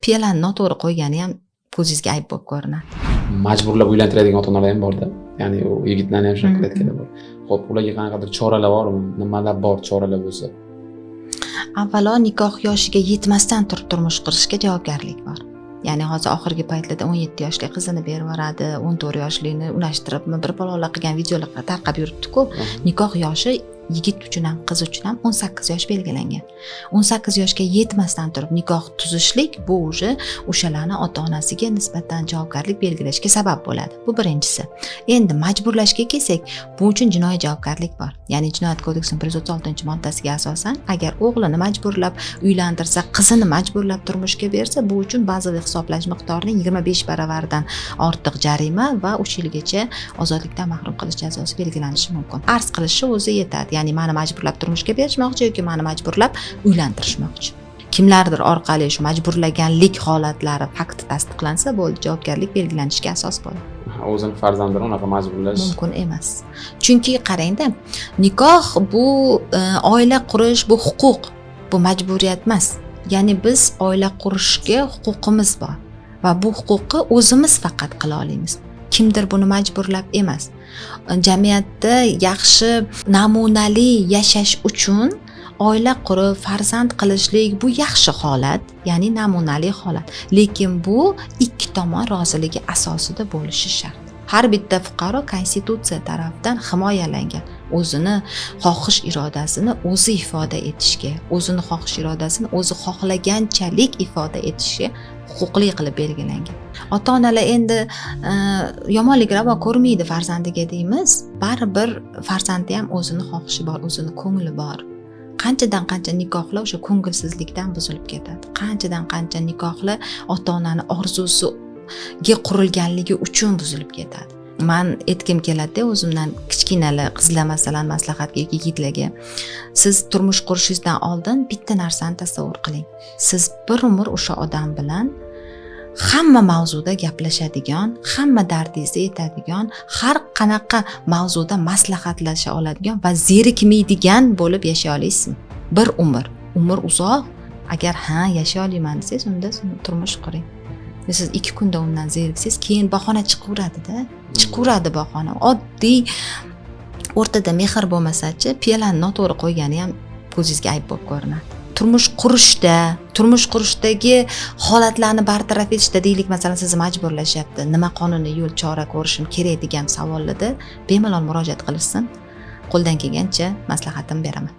Piyolani noto'g'ri qo'ygani ham ko'zingizga ayb bo'lib ko'rinadi. Majburlab uylantiradigan ota onalar ham borda, ya'ni u yigitlarni ham shunaqa qilayotganlar bor. Ho'p, ularga qanaqadir choralar bormi, nimalar bor, choralar bo'lsa? Avvalo, nikoh yoshiga yetmasdan turib turmush qurishga javobgarlik bor. Ya'ni hozir oxirgi paytlarda 17 yoshli qizini berib yuboradi, 14 yoshlikni unashtiribmi, bir balolar qilgan videolar tarqab yuribdiku. Nikoh yoshi yigit uchun ham, qiz uchun ham 18 yosh belgilangan. 18 yoshga yetmasdan turib nikoh tuzishlik bu уже o'shalarni ota onasiga nisbatan javobgarlik belgilashga sabab bo'ladi. Bu birinchisi. Endi majburlashga kelsak, bu uchun jinoiy javobgarlik bor. Ya'ni Jinoyat kodeksining 136-moddasiga asosan, agar o'g'lini majburlab uylantirsa, qizini majburlab turmushga bersa, bu uchun bazaviy hisoblash miqdorining 25 baravaridan ortiq jarima va 3 yilgacha ozodlikdan mahrum qilish jazosi belgilanishi mumkin. Arz qilishi o'zi yetadi. Ya'ni mani majburlab turmushga berishmoqchi yoki mani majburlab uylantirishmoqchi. Kimlardir orqali shu majburlaganlik holatlari fakti tasdiqlansa bo'ldi, javobgarlik belgilanishiga asos bo'ladi. O'zini farzandini unaqa majburlash mumkin emas. Chunki qarangda, nikoh bu oila qurish, bu huquq, bu majburiyat emas. Ya'ni biz oila qurishga huquqimiz bor va bu huquqni o'zimiz faqat qila olamiz. Kimdir buni majburlab emas. Jamiyatda yaxshi namunali yashash uchun oila qurib, farzand qilishlik bu yaxshi holat, ya'ni namunali holat. Lekin bu ikki tomon roziligi asosida bo'lishi shart. Har bitta fuqaro konstitutsiya tarafidan himoyalangan. O'zini xohish irodasini o'zi ifoda etishga, o'zini xohish irodasini o'zi xohlaganchalik ifoda etishga huquqli qilib belgilangan. Ota onalar endi yomonlik ravo ko'rmaydi farzandiga deymiz, baribir farzandi ham o'zini xohishi bor, o'zini ko'ngli bor. Qanchadan qancha nikohlar o'sha ko'ngilsizlikdan buzilib ketadi. Qanchadan qancha nikohlar ota onani orzusiga qurilganligi uchun buzilib ketadi. Man aytgim keladida, o'zimdan kichkinalar, qizlar masalan maslahatga yoki yigitlarga: siz turmush qurishingizdan oldin bitta narsani tasavvur qiling. Siz bir umr o'sha odam bilan hamma mavzuda gaplashadigan, hamma dardingizni aytadigan, har qanaqa mavzuda maslahatlasha oladigan va zerikmaydigan bo'lib yashay olasizmi? Bir umr. Umr uzoq. Agar ha, yashay olaman desangiz, unda turmush quring. Siz 2 kunda undan zeriksangiz, keyin bahona chiqaveradida. Chiqaveradi bahona. Oddiy o'rtada mehr bo'lmasa-chi, piyolani noto'g'ri qo'ygani ham ko'zingizga ayb bo'lib ko'rinadi. Turmush qurishda, turmush qurishdagi holatlarni bartaraf etishda, deylik, masalan, sizni majburlashyapti, nima qonuniy yo'l chora ko'rishim kerak degan savollarda bemalol murojaat qilishsin. Qo'ldan kelgancha maslahatimni beraman.